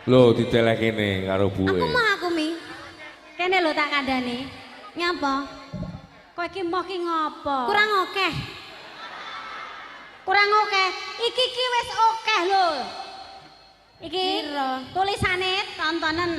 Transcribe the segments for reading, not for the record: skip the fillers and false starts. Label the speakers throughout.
Speaker 1: Lho, diteleh kene karo buwe.
Speaker 2: Aku mau aku mi.
Speaker 3: Kene lho tak kandhani.
Speaker 2: Nyapa?
Speaker 3: Kowe iki moh ki ngopo?
Speaker 2: Kurang akeh.
Speaker 3: Kurang akeh. Iki ki wis akeh lho. Iki
Speaker 2: Piro?
Speaker 3: Tulisane tontonen.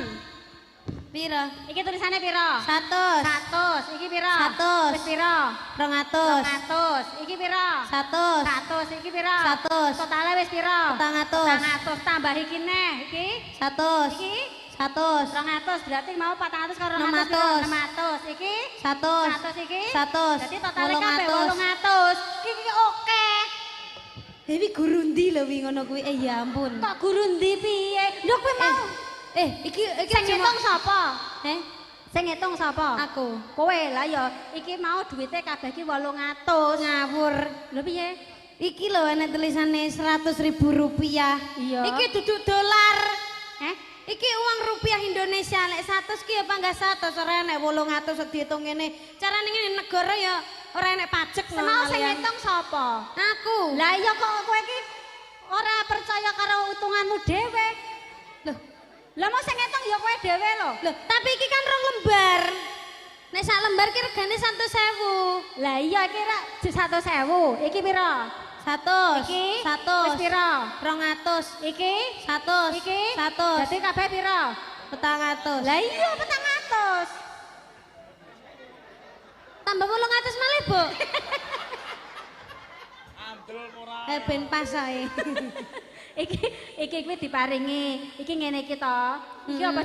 Speaker 2: Piro?
Speaker 3: Iki tulisane piro?
Speaker 2: 100.
Speaker 3: 100. Iki piro?
Speaker 2: 100.
Speaker 3: Wis piro?
Speaker 2: 200.
Speaker 3: 200. Iki piro?
Speaker 2: 100.
Speaker 3: 100. Iki piro?
Speaker 2: 100.
Speaker 3: Totale wis piro?
Speaker 2: 400.
Speaker 3: 400 tambah iki neh. Iki
Speaker 2: 100.
Speaker 3: Iki
Speaker 2: 100.
Speaker 3: 200 berarti mau 400 karo 200 piro?
Speaker 2: 600.
Speaker 3: 600. Iki
Speaker 2: 100.
Speaker 3: 100 iki
Speaker 2: 100.
Speaker 3: Berarti totale kabeh
Speaker 2: 800.
Speaker 3: 800. Iki iki oke.
Speaker 2: Dewi guru ndi lho wi ngono kuwi? Eh ya ampun.
Speaker 3: Kok guru ndi piye? Lho kowe mau
Speaker 2: Eh, iki iki
Speaker 3: sing ngitung sapa?
Speaker 2: Eh,
Speaker 3: Sing ngitung sapa?
Speaker 2: Aku.
Speaker 3: Kowe lah ya, iki mau duwite kabeh iki 800.
Speaker 2: Ngawur.
Speaker 3: Lho piye?
Speaker 2: Iki lho enek tulisane 100.000 rupiah.
Speaker 3: Iya.
Speaker 2: Iki duduk dolar.
Speaker 3: Eh?
Speaker 2: Iki uang rupiah Indonesia lek 100 ki ya panggah 100, ora enek 800 diitung ngene. Carane ngene negara ya ora enek pajek lho.
Speaker 3: Semau sing
Speaker 2: kalian.
Speaker 3: ngitung sapa?
Speaker 2: Aku.
Speaker 3: Lah iya, kok kowe iki ora percaya karo hitunganmu dhewe.
Speaker 2: Loh,
Speaker 3: Lah mau sing ngitung ya kowe dhewe lho.
Speaker 2: Loh, tapi iki kan rong lembar. Nek sak lembar ki regane 100.000.
Speaker 3: Lah iya, iki rak 100.000. Iki piro?
Speaker 2: 100.
Speaker 3: Iki
Speaker 2: 100.
Speaker 3: wis piro?
Speaker 2: 200.
Speaker 3: Iki
Speaker 2: 100.
Speaker 3: Iki
Speaker 2: 100.
Speaker 3: Dadi kabeh piro?
Speaker 2: 400.
Speaker 3: Lah iya, 400.
Speaker 2: Tambah 800 malih, Bu. Eh, ben pas ae.
Speaker 3: Iki iki kuwi diparingi. Iki ngene iki to. Iki apa?